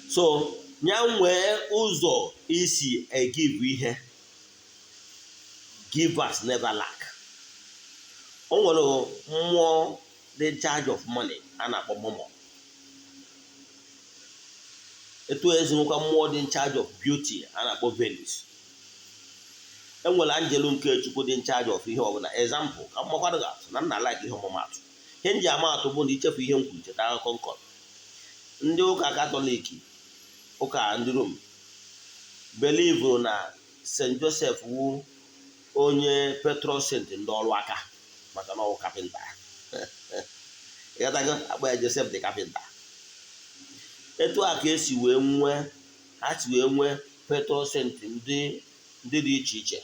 So ya nwee ụzọ isi egive ihe. Givers never lack. O nwere mmụọ dị in charge of money a na-akpọ Mammon. Etu ezi nwekwa mmụọ dị in charge of beauty a na-akpọ Venus. Enwere anjelu nke Chukwu dị in charge of ihe ọbụla. Example, ka mmakwado ga-atụ na nna like ihe ọmụmatụ. Ihe m ji ama atụ bụ na ichefu ihe m kwuru, cheta akụkọ nkọrọ. Ndị ụka Katọlik, ụka ndị Rom, believe na St. Joseph wu onye patron saint ndị ọrụ aka, maka na ọwụ carpenter. Ịghọtago? Akpọ ya Joseph the carpenter. Etu a ka esi wee nwee, ha si wee nwee patron saint ndị dị iche iche.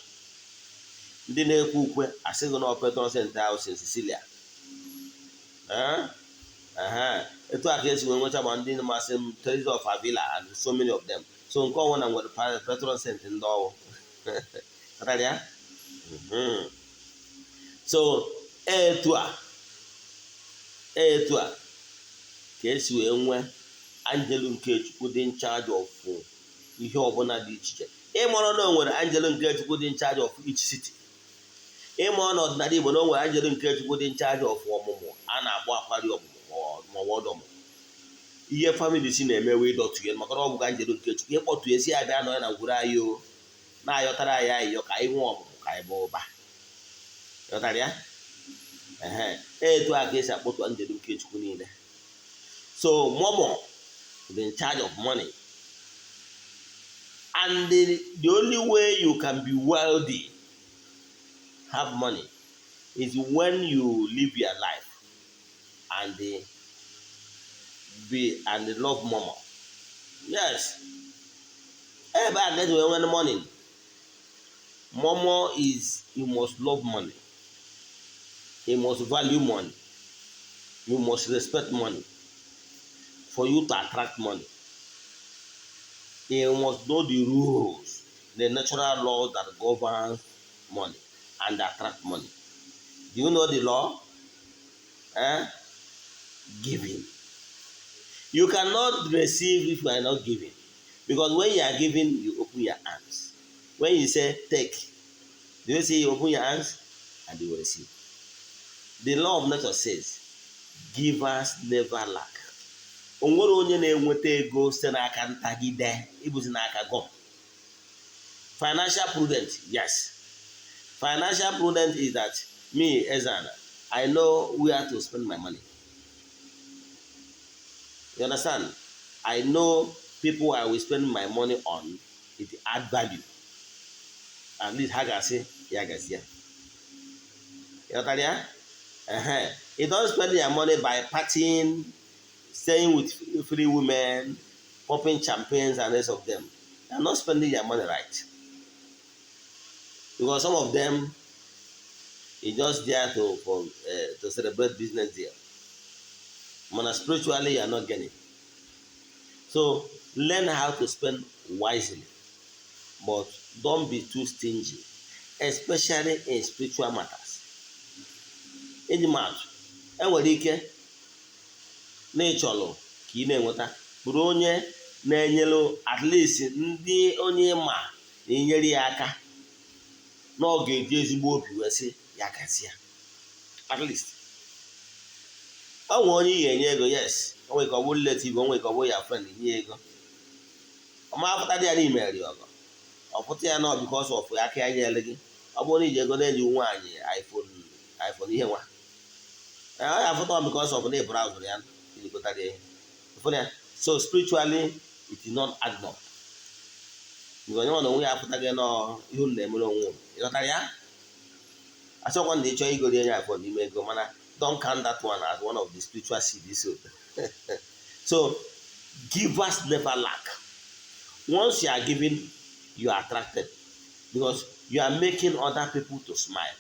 Ndị na-ekwe ukwe asịghị na patron saint ahụ St. Cecilia. Etu a ka esi wee nwecha ma ndị masị m Teresa of Avila and so many of them. So nke ọnwa na nwere patron saint ndị ọwụ. Ya so etu a ka esi wee nwee anjelu nke Chukwu dị in charge of ihe ọbụla dị iche iche. Ịmara na o nwere anjelu nke Chukwu dị in charge of each city. Ịma n'ọdịnala Igbo na o nwere anjelu nke Chukwu dị in charge of ọmụmụ a na-akpọ akwari ọmụmụ ma ọ bụ ọdụ ọmụmụ. Ihe family si na-eme wee dọtụ ya, maka na ọ bụga anjelu nke Chukwu ịkpọtụ esi ya bịa nọ ya na ngwuru anyị, o na-ayọtara anyị ayịyọ ka anyị nwee ọmụmụ, ka anyị baa ụba. Yọtara ya? Ehe, etu a ka esi akpọtụ anjelu nke Chukwu niile. So Mammon is in charge of money, and the only way you can be wealthy, have money, is when you live your life and be and love Mammon. Yes, ebe a ga wee nwee money. Mammon is, you must love money, you must value money, you must respect money for you to attract money. You must know the rules, the natural laws that govern money and attract money. Do you know the law? Eh? Giving. You cannot receive if you are not giving, because when you are giving, you open your arms. When you say take, do you see you open your hands and you will receive? The law of nature says givers never lack. O nwere onye na-enweta ego site n'aka ntagide ịbụzi n'aka gọm. Financial prudent, yes, financial prudent is that me, Ezana, I know where to spend my money. You understand? I know people I will spend my money on, it add value. At least ha ga-asị ya gazie. Ịghọtara ya? Ehe. You don't spend your money by partying, staying with free women, popping champagnes and rest of them. You are not spending your money right. Because some of them is just there to celebrate business deal. Mana spiritually, you are not getting. So learn how to spend wisely, but don't be too stingy, especially in spiritual matters. Iji maatụ, enwere ike na ịchọrọ ka ị na-enweta bụrụ onye na-enyelu at least ndị onye ma na inyere ya aka na ọ ga-eji ezigbo obi wee sị Ya gazie. At least ọ nwere onye ị ga-enye ego. Yes, o nwere ka ọ bụrụ relative, o nwere ka ọ bụrụ ya friend, nye ego, ọ ma apụta dị ya n'ime ri ọgọ, ọ pụta ya nọ because of aka ya nyere gị. Ọ bụrụ na iji ego na-eji nwaanyị iPhone, iPhone ihe nwa ọ ya afụta because of na browse ya iji gotara ya ihe ya. So spiritually it is not add up, because onye nwe na onwe ya apụta gị nọ ihe unu na-emere onwe unu. Ịghọtara ya? Achọkwa na ịchọ igori onye iPhone n'ime ego, mana don't count that one as one of the spiritual seeds. So givers never lack. Once you are giving, you are attracted, because you are making other people to smile,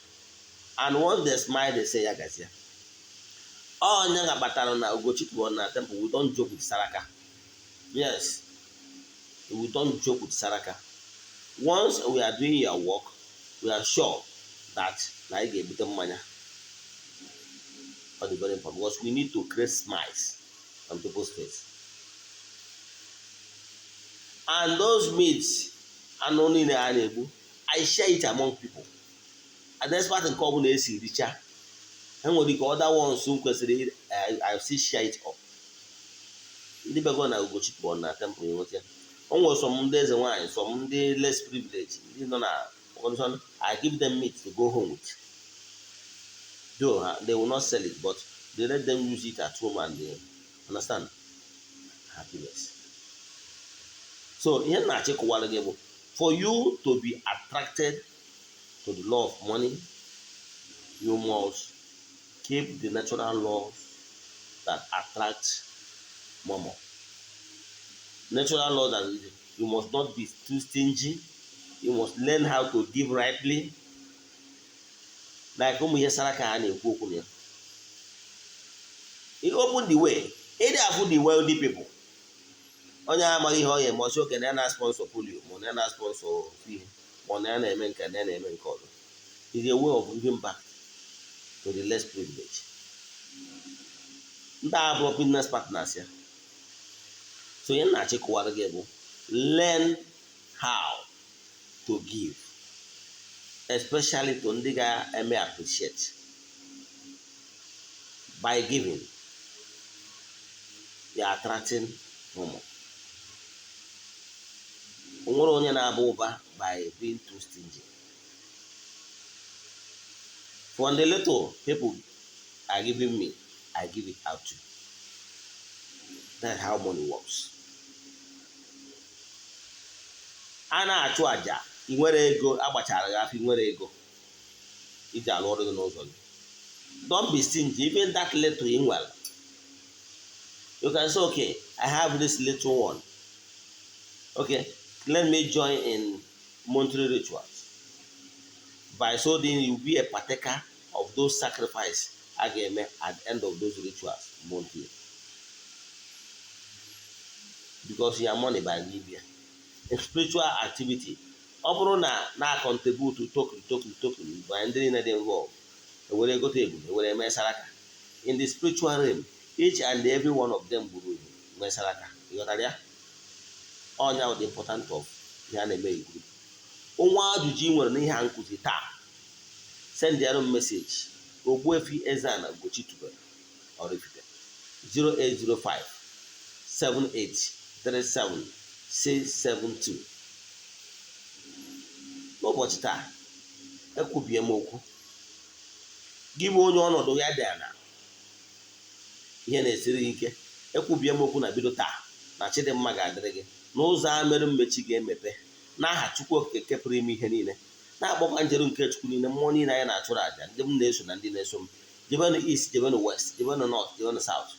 and once they smile, they say, "Ya gazie." Onye ga-kpatara na Ugochi na temple, we don't joke with saraka. Yes, we don't joke with saraka. Once we are doing your work, we are sure that na anyị ga-ebute mmanya. Ọ dị very important because we need to create smiles on people's face. And those meats, anụ niile a na-egbu, I share it among people. And expert nke ọbụla esi richa, enwere ike other ones m kwesịrị, I still share it up. Ndị bego na Ugochi pụọ na temple enweta ya. O nwere some ndị eze nwaanyị, some ndị less privilege, ndị nọ na condition, I give them meat to go home with. Though they will not sell it, but they let them use it at home and they understand happiness. So ihe m na-achịkọwara gị bụ, for you to be attracted to the law of money, you must keep the natural laws that attract more. Natural laws that you must not be too stingy. You must learn how to give rightly. Like ụmụ ihe saraka ha na-ekwu okwu na ya. It open the way. Ịdị afụ the wealthy people. Onye amaghị ihe ọ ya eme, ọsị oke na ya na-sponsor polio, ma na ya na-sponsor ofu ihe, ma na ya na-eme nke na ya na-eme nke ọzọ. Is a way of giving back to the less privileged. Ndị a bụrụ business partners ya. So ihe m na-achịkọwara gị bụ, learn how to give, especially to ndị ga-eme appreciate. By giving, you are attracting more. O nwere onye na-aba ụba by being too stingy. For the little people are giving me, I give it out to. That's how money works. A na-achụ àjà, ị nwere ego, agbachara gị afọ, ị nwere ego iji alụ ọrụ gị n'ụzọ gị. Don't be stingy. Even that little ị nwere, you can say, "Okay, I have this little one. Okay, let me join in monthly rituals." By so doing, you be a partaker of those sacrifice a ga-eme at the end of those rituals monthly, because your money by n'ibia in spiritual activity. Ọ bụrụ na na-contribute token, token, token by ndị niile dị involved, ewere gote ebule, ewere eme saraka. In the spiritual realm, each and every one of them gburu nwee saraka. Ịghọtara ya? Ọnya the important of ihe a na-eme in group. Onwe ajụjụ ị nwere n'ihe a nkụzi taa, send ya m message. Ogbuefi Eze-Ana Ugochi tubelu Oraifite, 0805 7837 672. N'ụbọchị taa, ekwubie m okwu gị bụ onye ọnọdụ ya dị ala, ihe na-esiri gị ike, ekwubie m okwu na bido taa na Chidimma ga-adịrị gị n'ụzọ a mere mmechi ga-emepe n'aha Chukwu Okike nke pụrụ ime ihe niile. Na-akpọkwa njeru nke Chukwu niile, mmụọ niile anyị na-achụrụ àjà, ndị m na-eso na ndị na-eso m, jebenụ east, jebenụ west, jebenụ north, jebenụ south,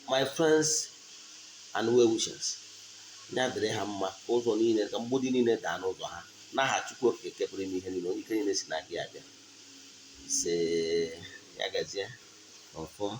my friends and well wishers, ya dịrị ha mma, ka ụzọ niile, ka mgbidi niile daa n'ụzọ ha n'aha Chukwu Okike nke pụrụ ime ihe niile, onye ike niile si n'aka ya bịa. Ise, ya gazie. Ọfọ.